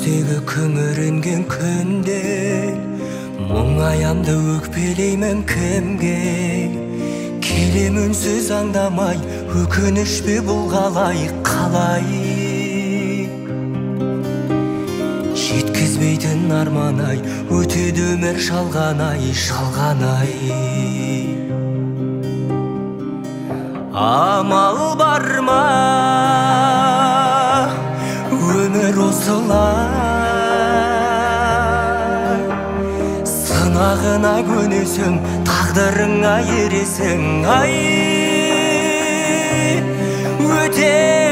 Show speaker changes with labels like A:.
A: Көздегі күңіренген күнде мұңаямды өкпелеймін кімге? Келем үнсіз аңдамай, өкініш пе бұл қалай, қалай? Жеткізбейтін арман ай, өтеді өмір жалған ай, жалған ай. Амал бар ма, өмір осылай, сынағына көнесің, тағдырыңа ересің, ай, өтеді.